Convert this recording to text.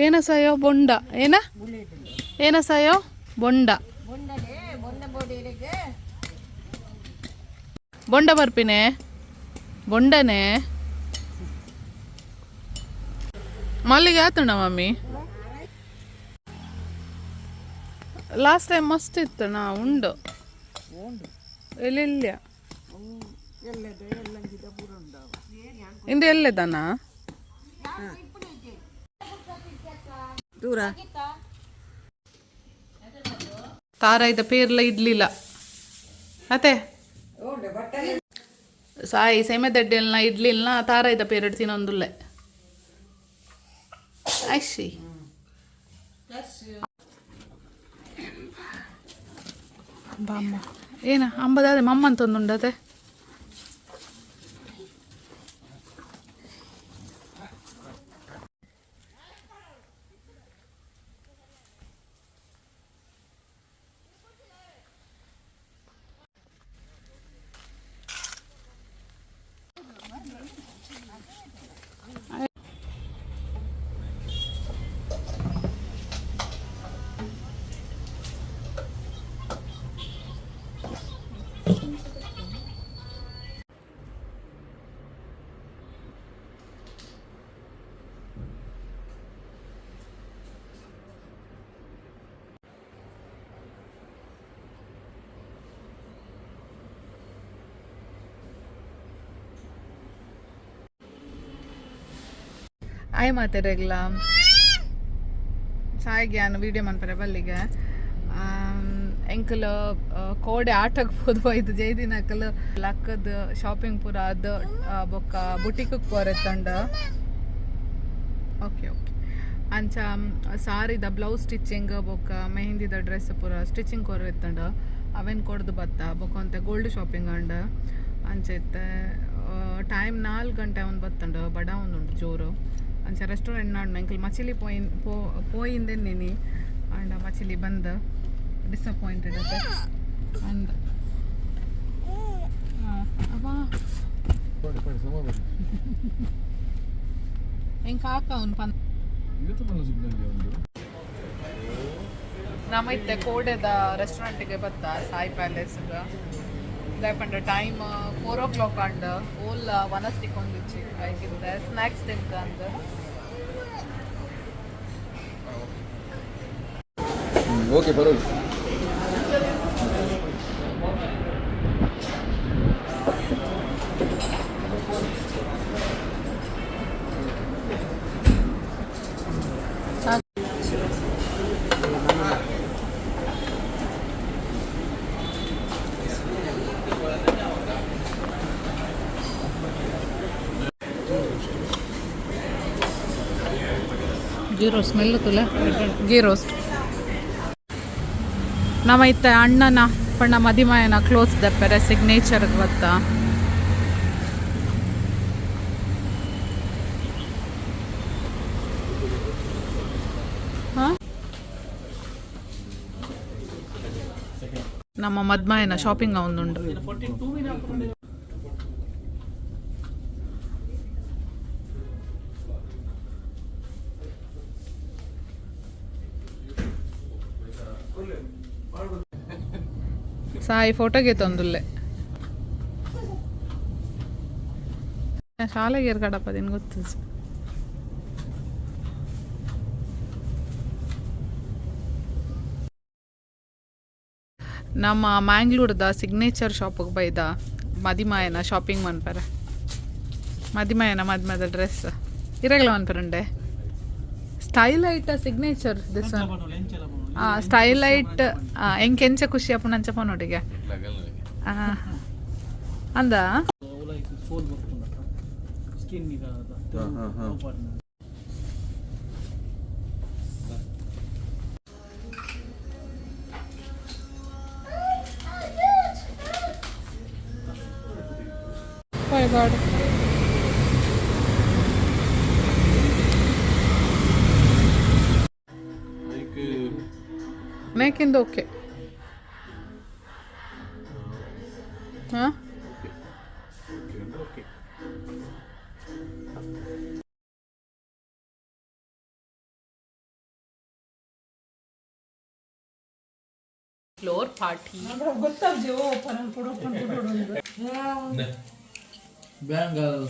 ಏನ ಸಾಯೋ ಬೊಂಡ ಏನ ಏನ ಸಾಯೋ ಬೊಂಡ ಬೊಂಡ ಬರ್ಪಿನೆ ಬೊಂಡನೆ ಮಲ್ಲಿಗೆ ಆತಣ್ಣ ಮಮ್ಮಿ. ಲಾಸ್ಟ್ ಟೈಮ್ ಮಸ್ತ್ ಇತ್ತಣ್ಣ ಉಂಡು ಎಲ್ಲೆಲ್ಲ ಇಂದು ಎಲ್ಲದನ. ದೂರ. ತಾರಾಯ್ದ ಪೇರ್ಲ ಇಡ್ಲಿಲ್ಲ ಅತ್ತೆ. ಸಾಯಿ ಸೆಮೆದಡ್ಡೆಲ್ನ ಇಡ್ಲಿಲ್ಲ ತಾರಾಯ್ದ ಪೇರಡ್ ತಿನ್ನೊಂದುಲ್ಲೆ ಐಶಿ. ಅಂಬ ಅಮ್ಮ ಏನ ಅಂಬದಾದೆ ಮಮ್ಮ ಅಂತ ಒಂದುಂಡತೆ. ಆಯ್ ಮಾತಾಡ್ರೆಗ್ಲ ಸಾಯಿಗೆ ನಾನು ವೀಡಿಯೋ ಮನ್ಪರೆ ಬಲ್ಲಿಗೆ. ಎಂಕಲ್ ಕೋಡೆ ಆಟಕ್ಕೆ ಪೋದು ಹೋಯ್ತು ಜೈದಿನ ಅಕಲ್ ಲಕ್ಕದ ಶಾಪಿಂಗ್ ಪೂರ ಅದು ಬೊಕ್ಕ ಬುಟಿಕ್ ಪೋರೆತ್ತಂಡ. ಓಕೆ ಓಕೆ ಅಂಚ ಸಾರಿದ ಬ್ಲೌಸ್ ಸ್ಟಿಚಿಂಗ್ ಬೊಕ್ಕ ಮೆಹಂದಿದ ಡ್ರೆಸ್ ಪೂರ ಸ್ಟಿಚಿಂಗ್ ಕೊರೆತ್ತಂಡ. ಅವೇನು ಕೊಡ್ದು ಬತ್ತ ಬೊಕ್ಕ ಅಂತೆ ಗೋಲ್ಡ್ ಶಾಪಿಂಗ್ ಅಂಡ. ಅಂಚ ಇತ್ತೆ ಟೈಮ್ 4 ಗಂಟೆ ಒಂದು ಬತ್ತಂಡ. ಬಡ ಒಂದುಂಡು ಜೋರು. ಅಂಚ ರೆಸ್ಟೋರೆಂಟ್ ನಾಡ್ ಎಂಕಲ್ ಮಚಿಲಿ ಪೋಯಿನ್ ಪೋ ಪೋಯಿಂದೆ ನೆನಿ ಅಂಡ ಮಚಿಲಿ ಬಂದ್ ಡಿಸಪಾಯಿಂಟೆಡ್ ಅತ್ತೆ ಅಂದ ಅವ. ಪಡಿ ಪಡಿ ಸಮ ಬರಿ. ಎಂಕ್ ಕಾಕ ಅವ್ನು ಪನ್ ಇವತ್ತು ಮಲ್ಲ ಸಿಗ್ನಲ್ಲಿ ಒಂದು. ನಮ್ಮ ಇತ್ತೆ ಕೋಡೆದ ರೆಸ್ಟೋರೆಂಟ್ಗೆ ಬತ್ತ ಸಾಯಿ ಪ್ಯಾಲೇಸ್ ದಾಯಪಂಡ ಟೈಮ್ 4 ಓ ಕ್ಲಾಕ್ ಅಂಡ್ ಓಲ್ ವನಸ್ಟಿಕ್ ಒಂದಿಚ್ಚಿ ಐಕಿತ್ತೆ ಸ್ನ್ಯಾಕ್ಸ್ ತಿಂತ ಅಂದ್. ಓಕೆ, ಪರವಾಗಿಲ್ಲ. ಗೀ ರೋಸ್ಟ್ ಸ್ಮೆಲ್ ತುಲೆ ಗೀ ರೋಸ್ಟ್. ನಮ್ಮ ಇತ್ತೆ ಅಣ್ಣನ ಪಂಡ ಮದಿಮಾಯನ ಕ್ಲೋತ್ಸ್ ದಪ್ಪರೆ ಸಿಗ್ನೇಚರ್ ಗೊತ್ತಾ? ಹಾ? ನಮ್ಮ ಮದ್ಮಾಯನ ಶಾಪಿಂಗ್ ಒಂದುಂಡು. ಸಾಯಿ ಫೋಟೋಗೆ ತಂದುಲ್ಲೆ. ಶಾಲೆಗೆ ಏರ್ಕಡಪ್ಪ ದಿನ ಗೊತ್ತು. ನಮ್ಮ ಮ್ಯಾಂಗ್ಳೂರ್ದ ಸಿಗ್ನೇಚರ್ ಶಾಪಿಗೆ ಬೈದ ಮದಿಮಾಯನ ಶಾಪಿಂಗ್ ಮನ್ಪರೆ. ಮದಿಮಾಯನ ಮದ್ಮದ ಡ್ರೆಸ್ ಇರಗಲ ಮನ್ಪರುಂಡೆ. ಸ್ಟೈಲೈಟ್ ಸಿಗ್ನೇಚರ್ this one ಸ್ಟೈಲೈಟ್. ಎಂಕೆಂಚ ಖುಷಿ ಅಪ್ಪು ನಂಚ ಪೋನೋಟಿಗೆ ಅಂದ. ಸ್ಕಿನ್ ಹಾ, ಹಾ. My God. ಮೇಕಿಂದ okay ಹಾಂ. ಓಕೆ. Floor party. ಗೊತ್ತಾಗ್ಜಿ ಓ ಪನ ಪುಡು ಪುಡು. ಬ್ಯಾಂಗಲ್.